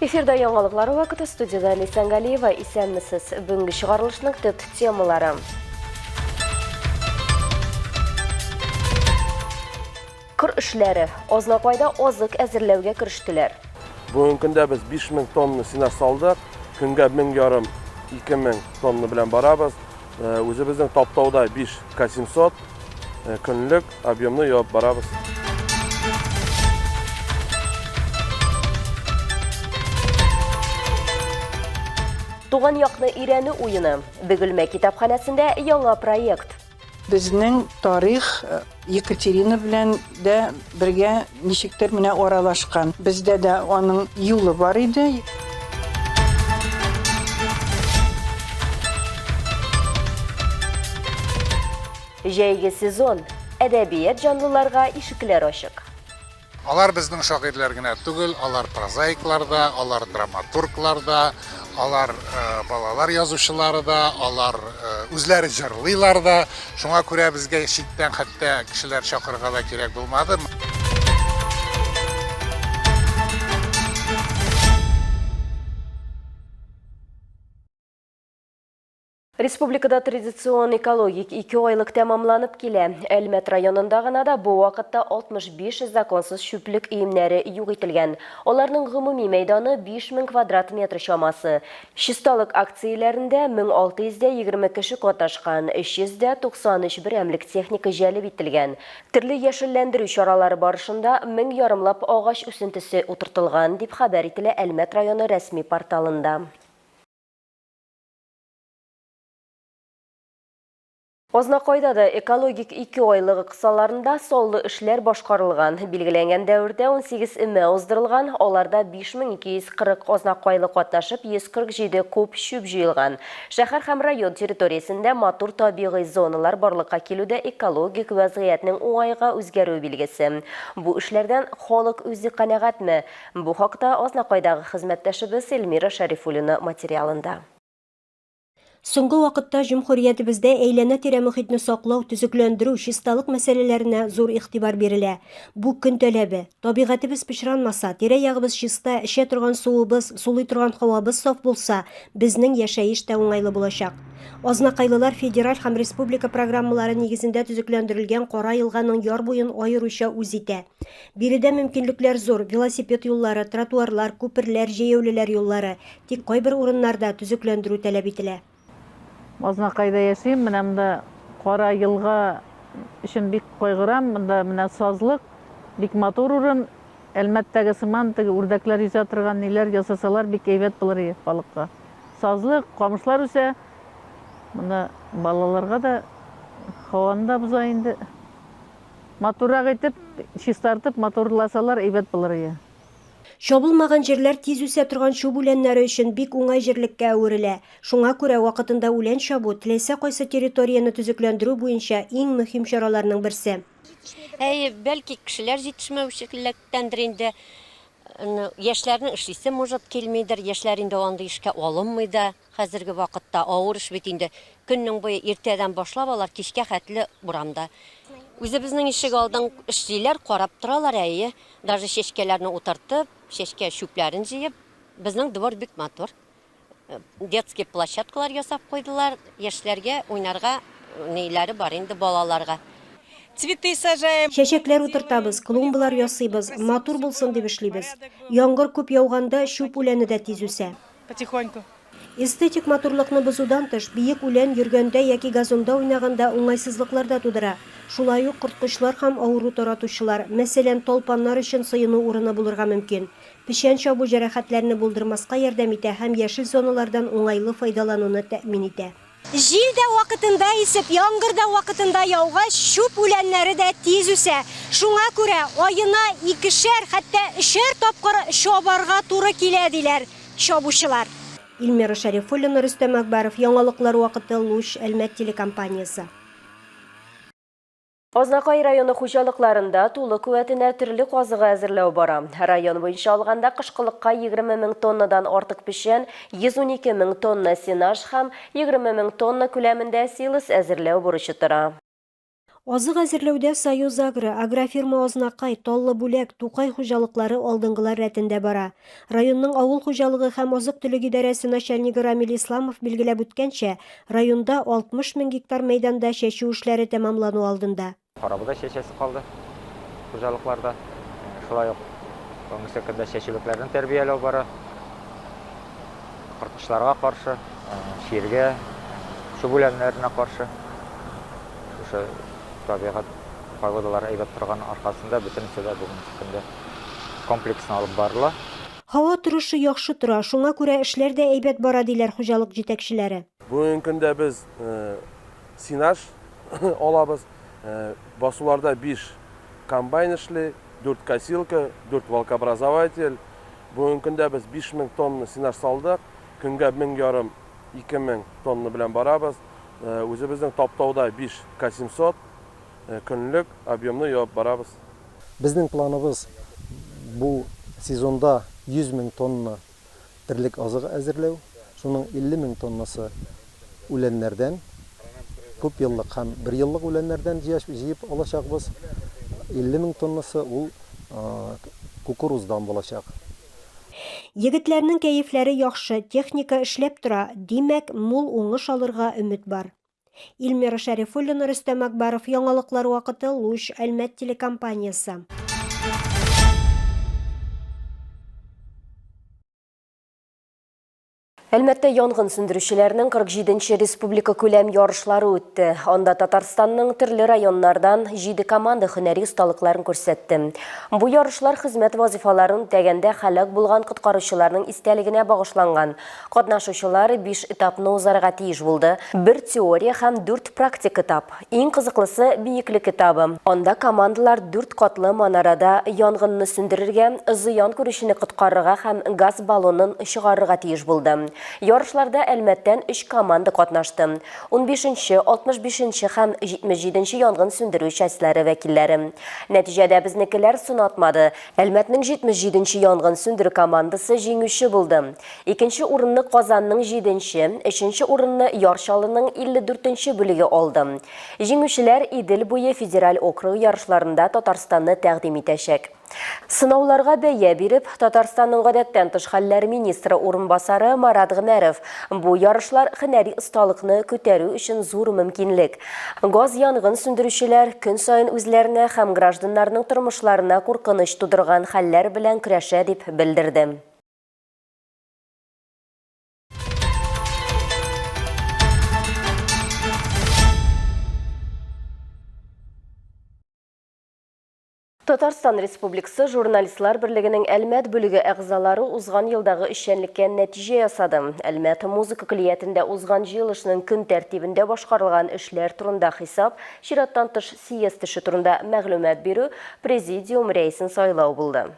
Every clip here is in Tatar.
Эфирда яңалыклар вакыты студияда Лейсан Галиева. Исәнмесез. Бүгенге чыгарылышның төп темалары. Кыр эшләре. Азнакайда азык әзерләүгә керештеләр. Бүгенге көндә без 5000 тонна сенаж салдык. Көнгә 1500, 2000 тонна белән барабыз. Үзебезнең таптауда 5 К700 көнлек объемны ябып барабыз. Туган якны өйрәнү уены. Бөгелмә китапханәсендә яңа проект. Безнең тарих Екатерина белән дә бергә ничектер менә аралашкан. Бездә дә аның юлы бар иде. Җәйге сезон. Әдәбият җанлыларга ишекләр ачык. Алар безнең шагыйрьләр генә түгел, алар прозаиклар да, алар драматурглар да, алар балалар язучылары да, алар үзләре җырлыйлар да. Шуңа күрә безгә читтән хәтта кешеләр чакырырга да кирәк булмады. Республикада традицион экологик икеайлык тәмамланып килә. Әлмәт районында гына да бу вакытта 65 законсыз чүплек өемнәре юк ителгән. Аларның гомуми мәйданы 5000 квадрат метр чамасы. Чисталык акцияләрендә 1620 кеше катнашкан, 393 берәмлек техника җәлеп ителгән. Төрле яшелләндерү чаралары барышында мең ярымлап агач үсентесе утыртылган, дип хәбәр ителә Әлмәт районы рәсми порталында. Азнакайда да экологик икеайлыгы кысаларында саллы эшләр башкарылган. Билгеләнгән дәвердә 18 өмә уздырылган, аларда 5240 азнакайлы катнашып, 147 куб чүп җыелган. Шәһәр һәм район территориясендә матур табигый зоналар барлыкка килү дә экологик вәзгыятьнең уңайга үзгәрүе билгесе. Бу эшләрдән халык үзе канәгатьме? Бу хакта Азнакайдагы хезмәттәшебез Эльмира Шәрифуллина материалында. Соңгы вакытта җөмһүриятебездә әйләнә-тирә мохитне саклау, төзекләндерү, чисталык мәсьәләләренә зур игътибар бирелә. Бу, көн таләбе. Табигатебез пычранмаса, тирә-ягыбыз чиста, эчә торган суыбыз, сулый торган һавабыз саф булса, безнең яшәеш тә уңайлы булачак. Азнакайлылар федераль һәм республика программалары нигезендә төзекләндерелгән Кара елганың яр буен аеруча үз итә. Биредә мөмкинлекләр зур, велосипед юллары, тротуарлар, күперләр, җәяүлеләр юллары. Тик кайбер урыннарда төзекләндерү таләп ителә. Азнакайда яшим, менә монда Кара елга өчен бик кайгырам. Монда менә сазлык, бик матур урын. Әлмәттәге сыман теге үрдәкләр йөзә торган ниләр ясасалар бик әйбәт булыр иде халыкка. Сазлык, камышлар үсә. Монда балаларга да һаваны да боза инде. Матуррак итеп, чистартып, матурласалар әйбәт булыр ие. Чабылмаган җирләр тиз үсә торган чүп үләннәре өчен бик уңай җирлеккә әверелә. Шуңа күрә вакытында үлән чабу, теләсә кайсы территорияне төзекләндерү буенча иң мөһим чараларның берсе. Әйе, бәлки кешеләр җитешмәүчелектәндер инде. Яшьләрнең эшлисе, может, килмидер. Яшьләр инде андый эшкә алынмый да. Хәзерге вакытта авыр эш бит инде. Көннең буе иртәдән башлап алар кичкә хәтле урамда. Үзебезнең ишек алдын эшлиләр, карап торалар, әйе. Даже чәчкәләрне утыртып, чәчкә чүпләрен җыеп. Безнең двор бик матур. Детский площадкалар ясап куйдылар. Яшьләргә уйнарга ниләре бар инде балаларга. Цветы сажаем. Чәчәкләр утыртабыз, клумбалар ясыйбыз, матур булсын дип эшлибез. Яңгыр күп яуганда чүп үләне дә тиз үсә. Потихоньку. Эстетик матурлыкны бозудан тыш, биек үлән йөргәндә яки газонда уйнаганда уңайсызлыклар да тудыра. Шулай ук корткычлар һәм авыру таратучылар, мәсәлән, талпаннар өчен сыену урыны булырга мөмкин. Печән чабу җәрәхәтләрне булдырмаска ярдәм итә һәм яшел зоналардан уңайлы файдалануны тәэмин итә. Җил дә вакытында исеп, яңгыр да вакытында яугач, чүп үләннәре дә тиз үсә. Шуңа күрә аена икешәр, хәтта өчәр тапкыр чабарга туры килә, диләр чабучылар. Илмира Шәрифуллина, Рөстәм Әкбәров, Яңалыклар вакыты, Луч, Әлмәт телекомпаниясе. Азнакай районы хуҗалыкларында тулы куәтенә терлек азыгы әзерләү бара. Район буенча алганда, кышкылыкка 20 мең тоннадан артык печән, 112 мең тонна сенаж һәм 20 мең тонна күләмендә силос әзерләү бурычы тора. Азык әзерләүдә Союз-Агро, Агрофирма Азнакай, Таллы Бүләк, Тукай хуҗалыклары алдынгылар рәтендә бара. Районның авыл хуҗалыгы һәм азык-төлек идарәсе начальнигы Рамил Исламов билгеләп үткәнчә, районда 60 мең гектар мәйданда чәчү эшләре тәмамлану алдында. Карабодай чәчәсе калды хуҗалыкларда. Шулай ук бүгенге көндә чәчүлекләрне тәрбияләү бара. Корткычларга каршы, чиргә, чүп үләннәренә каршы. Шушы табигать погодалары әйбәт торган аркасында бөтенесе дә бүгенге көндә комплексно алып барыла. Һава торышы яхшы тора, шуңа күрә эшләр дә әйбәт бара, диләр хуҗалык җитәкчеләре. Бүгенге көндә без сенаж алабыз. Басуларда биш комбайн эшли, дүрт косилка, дүрт валкообразователь. Бүгенге көндә без 5000 тонна сенаж салдык. Көнгә 1500, 2000 тонна белән барабыз. Үзебезнең таптауда 5 К 700 көнлек объемны ябып барабыз. Безнең планыбыз бу сезонда 100 мең тонна терлек азыгы әзерләү, шуның 50 мең тоннасы үләннәрдән, күпьеллык һәм берьеллык үләннәрдән җыеп алачакбыз, 50 мең тоннасы ул кукуруздан булачак. Егетләрнең кәефләре яхшы, техника эшләп тора, димәк, мул уңыш алырга өмет бар. Илмира Шәрифуллина, Рөстәм Акбаров, Яңалыклар вакыты, Луч, Әлмәт телекомпаниясе. Әлмәттә янгын сүндерүчеләрнең 47 нче республикакүләм ярышлары үтте. Анда Татарстанның төрле районнардан җиде команда һөнәри осталыкларын күрсәтте. Бу ярышлар хезмәт вазыйфаларын үтәгәндә һәлак булган коткаручыларның истәлегенә багышланган. Катнашучылар биш этапны узарга тиеш булды, бер теория һәм дүрт практик этап. Иң кызыклысы, биеклек этабы. Анда командалар дүрт катлы манарада янгынны сүндерергә, зыян күрүчене коткарырга һәм газ баллонын чыгарырга тиеш булды. Ярышларда Әлмәттән өч команда катнашты, унбишенче, алтмышбишенче һәм җитмешҗиденче янгын сүндерү частьлары вәкилләре. Нәтиҗәдә безнекеләр сынатмады, Әлмәтнең 77 нче янгын сүндерү командасы җиңүче булды. Икенче урынны Казанның җиденче, өченче урынны Яр Чаллының 54 нче бүлеге алды. Җиңүчеләр Идел буе федераль округы ярышларында Татарстанны тәкъдим итәчәк. Сынауларга бәя биреп, Татарстанның гадәттән тыш хәлләр министры урынбасары Марат Гомәров, Бу ярышлар һөнәри осталыкны күтәрү өчен зур мөмкинлек. Газ-янгын сүндерүчеләр көн саен үзләренә һәм гражданнарның тормышларына куркыныч тудырган хәлләр белән көрәшә, дип белдерде. Татарстан Республикасы Журналистлар берлегенең Әлмәт бүлеге әгъзалары узган елдагы эшчәнлеккә нәтиҗә ясады. Әлмәт музыка көллиятендә узган җыелышның көн тәртибендә башкарылган эшләр турында хисап, чираттан тыш съезд эше турында мәгълүмат бирү, президиум рәисен сайлау булды.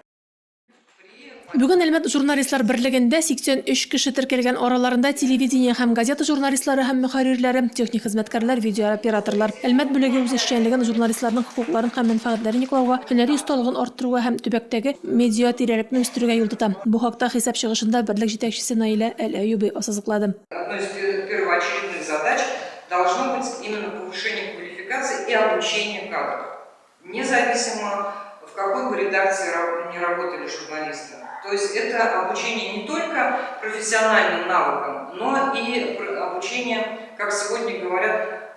Бүген Әлмәт журналистлар берлегендә 83 кеше теркәлгән, араларында телевидение һәм газета журналистлары һәм мөхәррирләре, техник хезмәткәрләр, видеооператорлар. Әлмәт бүлеге үз эшчәнлеген журналистларның хокукларын һәм мәнфәгатьләрен яклауга, һөнәри осталыгын арттыруга һәм төбәктәге медиатирәлекне үстерүгә юл тота. Бу хакта хисап чыгышында берлек җитәкчесе Наилә Әл-Әюби ассызыклады. Одной из первоочередных задач должно быть именно повышение квалификации и обучение кадров. Независимо, в какой бы редакции ни работали журналисты. То есть это обучение не только профессиональным навыкам, но и обучение, как сегодня говорят,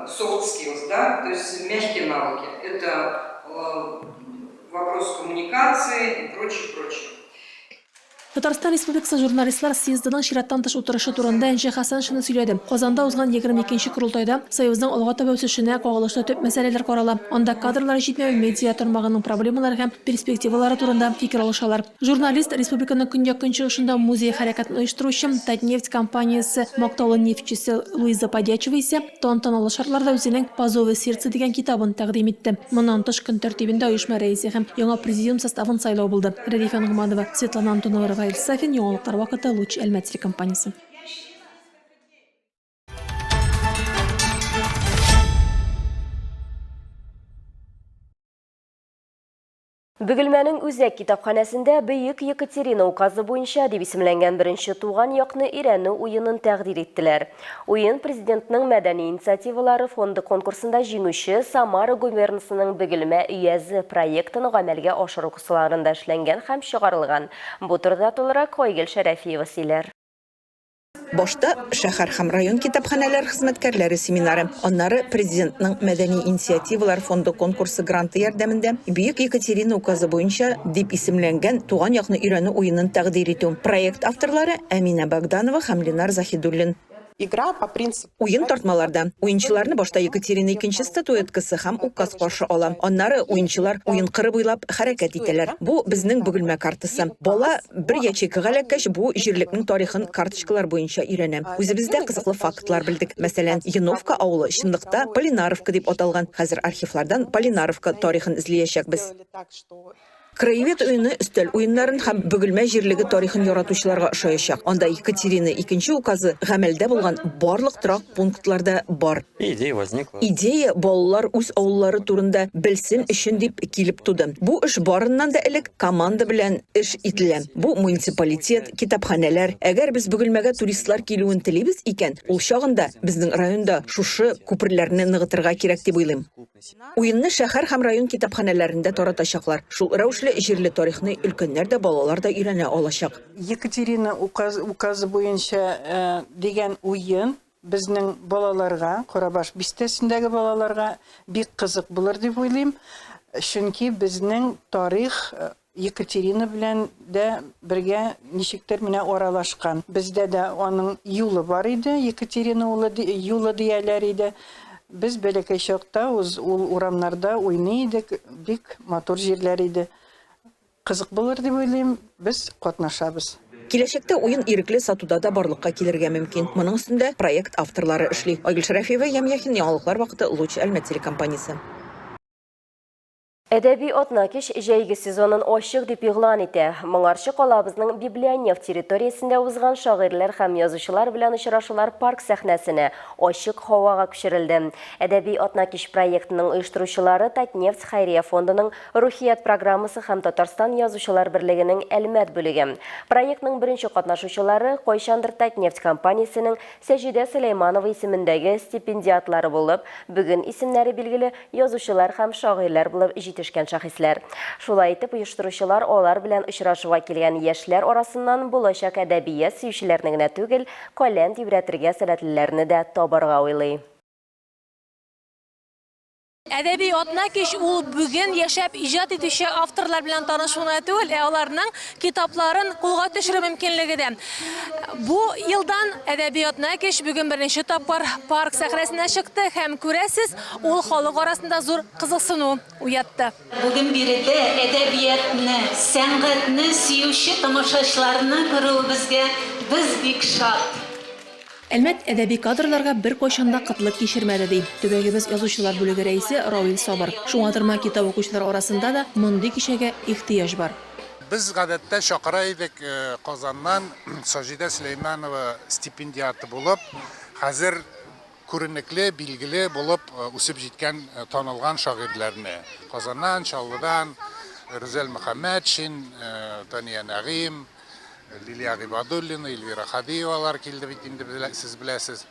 soft skills, да, то есть мягкие навыки. Это вопрос коммуникации и прочее, прочее. Татарстан Республикасы Журналистлар съездының чираттан тыш утырышы турында Энҗе Хәсәншина сөйләде. Казанда узган 22 нче корылтайда Союзның алга таба үсешенә кагылышлы төп мәсьәләләр карала. Анда кадрлар җитмәү, медиа тармагының проблемалары һәм перспективалары турында фикер алышалар. Журналист, республиканың көньяк-көнчыгышында музей хәрәкәтен оештыручы, Татнефть компаниясе мактаулы нефтьчесе Луиза Подячева исә, Тантаналы шартларда үзенең По зову сердца дигән китабын тәкъдим итте. Моннан тыш, көн тәртибендә оешма рәисе һәм яңа президиум составын сайлау булды. Рәдифә Ногманова, Светлана Антонова, Рафаэль Сафин, Яңалыклар вакыты, Луч, Әлмәт телекомпаниясе. Бөгелмәнең үзәк китапханәсендә Бөек Екатерина указы буенча дип исемләнгән беренче туган якны өйрәнү уенын тәкъдир иттеләр. Уен Президентның мәдәни инициативалары фонды конкурсында җиңүче Самара губернасының Бөгелмә өязе проектын гамәлгә ашыру кысаларында эшләнгән һәм чыгарылган. Бу турыда тулырак Айгөл Шәрәфиева сөйләр. Башта шәһәр һәм район китапханәләр хезмәткәрләре семинары, аннары Президентның мәдәни инициативалар фонды конкурсы гранты ярдәмендә Бөек Екатерина указы буенча дип исемләнгән туган якны өйрәнү уенын тәкъдир итү. Проект авторлары, Әминә Богданова һәм Ленар Заһидуллин. Игра по принципу. Уен тартмаларда. Уенчыларны башта Екатерина Икенче статуэткасы һәм указ каршы ала. Аннары уенчылар уен кыры буйлап хәрәкәт итәләр. Бу, безнең Бөгелмә картасы. Бала бер ячейкага эләккәч, бу җирлекнең тарихын карточкалар буенча өйрәнә. Үзебез дә кызыклы фактлар белдек. Мәсәлән, Еновка авылы чынлыкта Полинаровка дип аталган. Хәзер архивлардан Полинаровка тарихын эзлиячәкбез. Краевед уены өстәл уеннарын һәм Бөгелмә җирлеге тарихын яратучыларга ошаячак. Анда Екатерина Икенче указы гамәлдә булган барлык торак пунктлар да бар. Идея возникла. Идея балалар үз авыллары турында белсен өчен дип килеп туды. Бу эш барыннан да элек команда белән эш ителә. Бу муниципалитет, китапханәләр. Әгәр без Бөгелмәгә туристлар килүен телибез икән, ул чагында безнең районда шушы күперләрне ныгытырга кирәк дип уйлыйм. Уенны шәһәр һәм район китапханәләрендә таратачаклар. Шул рәвешле җирле тарихны өлкәннәр дә, балалар да өйрәнә алачак. Екатерина указы буенча дигән уен безнең балаларга, Карабаш бистәсендәге балаларга бик кызык булыр дип уйлыйм. Чөнки безнең тарих Екатерина белән дә бергә ничектер менә аралашкан. Бездә дә аның юлы бар иде, Екатерина улы, юлы дияләр иде. Без бәләкәй чакта уз ул урамнарда уйный идек, бик матур җирләр иде. Кызык булыр дип уйлыйм, без катнашабыз. Киләчәктә уен ирекле сатуда да барлыкка килергә мөмкин. Моның өстендә проект авторлары эшли. Айгөл Шәрәфиева, Ямь Яхин, Яңалыклар вакыты, Луч, Әлмәт телекомпаниясе. Әдәби атнакич җәйге сезонын ачык дип игълан итә. Моңарчы калабызның Библионефть территориясендә узган шагыйрьләр һәм язучылар белән очрашулар парк сәхнәсенә, ачык һавага күчерелде. Әдәби атнакич проектының оештыручылары Татнефть хәйрия фондының Рухият программасы һәм Татарстан Язучылар берлегенең Әлмәт бүлеге. Проектның беренче катнашучылары, кайчандыр Татнефть компаниясенең Сәҗидә Сөләйманова исемендәге стипендиатлары булып, бүген исемнәре билгеле язучылар һәм шагыйрьләр булып җитешкән шәхесләр. Шулай итеп, оештыручылар алар белән очрашуга килгән яшьләр арасыннан булачак әдәбият сөючеләрне генә түгел, каләм тибрәтергә сәләтлеләрне дә табарга уйлый. Әдәби атнакич ул бүген яшәп иҗат итүче авторлар белән танышу гына түгел, ә аларның китапларын кулга төшерү мөмкинлеге дә. Бу елдан әдәби атнакич бүген беренче тапкыр парк сәхнәсенә чыкты һәм, күрәсез, ул халык арасында зур кызыксыну уятты. Бүген биредә әдәбиятны, сәнгатьне сөюче тамашачыларны күрүебезгә без бик шат. Әлмәт әдәби кадрларга беркайчан да кытлык кичермәде, ди төбәгебез язучылар бүлеге рәисе Равил Сабыр. Шуңадырмы, китап укучылар арасында да мондый кичәгә ихтыяҗ бар. Без гадәттә чакыра идек Казаннан Саҗидә Сөләйманова стипендиаты булып, хәзер күренекле, билгеле булып үсеп җиткән танылган шагыйрьләрне. Казаннан, Чаллыдан Рүзәл Мөхәммәтшин, Дания Нәгыйм, Лилия Гыйбадуллина, Эльвира Хадиевалар килде бит инде, сез беләсез.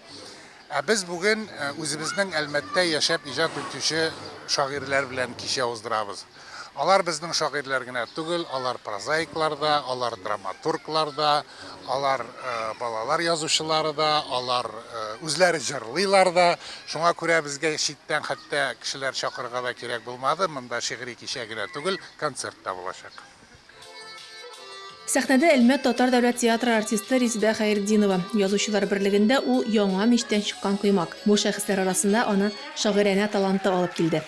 Ә без бүген үзебезнең Әлмәттә яшәп иҗат итүче шагыйрьләр белән кичә уздырабыз. Алар безнең шагыйрьләр генә түгел, алар прозаиклар да, алар драматурглар да, алар балалар язучылары да, алар үзләре җырлыйлар да. Шуңа күрә безгә читтән хәтта кешеләр чакырырга да кирәк булмады. Монда шигъри кичә генә түгел, концерт та булачак. Сәхнәдә Әлмәт татар дәүләт театры артисты Резеда Хәйретдинова. Язучылар берлегендә ул яңа мичтән чыккан коймак. Бу шәхесләр арасында аны шагыйранә таланты алып килде.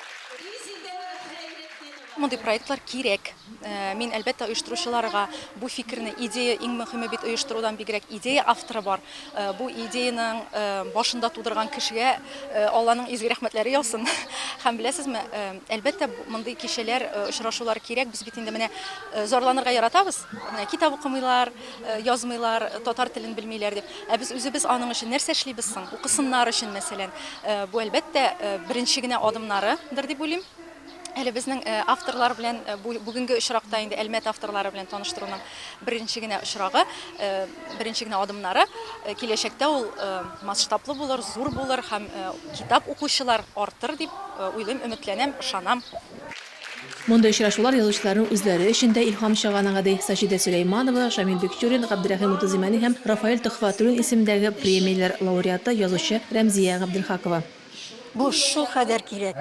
Мондый проектлар кирәк. Мин, әлбәттә, оештыручыларга бу фикерне, идея, иң мөхиме бит оештырудан бигрәк идея авторы бар. Бу идеянең башында тудырган кешегә Алланың изге рәхмәтләре яусын. Һәм беләсезме, әлбәттә, мондый кичәләр, очрашулар кирәк. Без бит инде менә зарланырга яратабыз. Менә китап укымыйлар, язмыйлар, татар телен белмиләр дип. Ә без үзебез аның өчен нәрсә эшлибез соң? Укысыннар өчен, мәсәлән. Бу, әлбәттә, беренче генә адымнарыдыр дип уйлыйм. Әле безнең авторлар белән бүгенге очракта инде Әлмәт авторлары белән таныштыруның беренче генә очрагы, беренче генә адымнары. Киләчәктә ул масштаблы булыр, зур булыр һәм китап укучылар артыр дип уйлыйм, өметләнәм, ышанам. Мондый очрашулар язучыларның үзләре өчен дә илһам чыганагы, ди Саҗидә Сөләйманова, Шамил Бикчурин, Габдерәхим Утызимәни һәм Рафаэль Төхфәтуллин исемендәге премияләр лауреаты, язучы Рәмзия Габделхакова. Бу шулкадәр кирәк.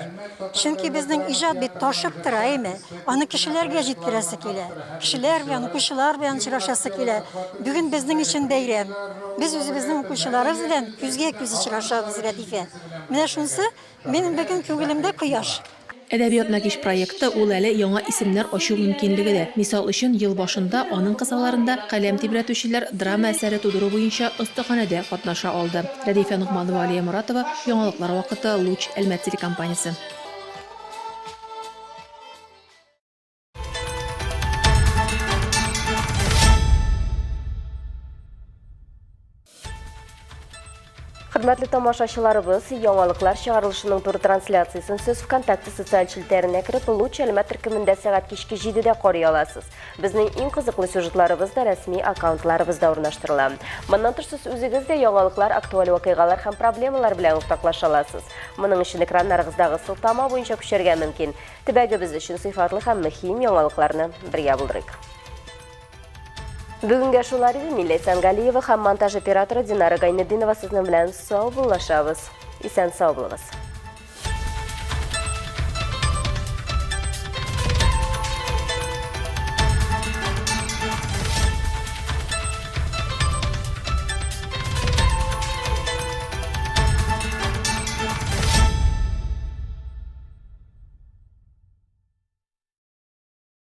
Чөнки безнең иҗат бит ташып тора, әйме? Аны кешеләргә җиткерәсе килә. Кешеләр белән, укучылар белән очрашасы килә. Бүген безнең өчен бәйрәм. Без үзебезнең укучыларыбыз белән күзгә-күз очрашабыз, Рәдифә. Менә шунысы, минем бүген күңелемдә кояш. Әдәби атнакич проекты ул әле яңа исемнәр ачу мөмкинлеге дә. Мисал өчен, ел башында аның кысаларында каләм тибрәтүчеләр драма әсәре тудыру буенча остаханәдә катнаша алды. Рәдифә Ногманова, Алия Моратова, Яңалыклар вакыты, Луч, Әлмәт телекомпаниясе. Хөрмәтле тамашачыларыбыз, яңалыклар чыгарылышының туры трансляциясен сез ВКонтакте социаль челтәренә кереп, Луч Әлмәт төркемендә сәгать кичке 7-дә карый аласыз. Безнең иң кызыклы сюжетларыбыз да рәсми аккаунтларыбызда урнаштырыла. Моннан тыш сез үзегез дә яңалыклар, актуаль вакыйгалар һәм проблемалар белән уртаклаша аласыз. Моның өчен экраннарыгыздагы сылтама буенча күчәргә мөмкин. Төбәгебез өчен сыйфатлы һәм мөһим яңалыкларны бергә булдырыйк. Бүгенгә шулар иде. Мин Ләйсән Галиева һәм монтаж операторы Динара Гайнетдинова сезнең белән саубуллашабыз. Исән сау булыгыз.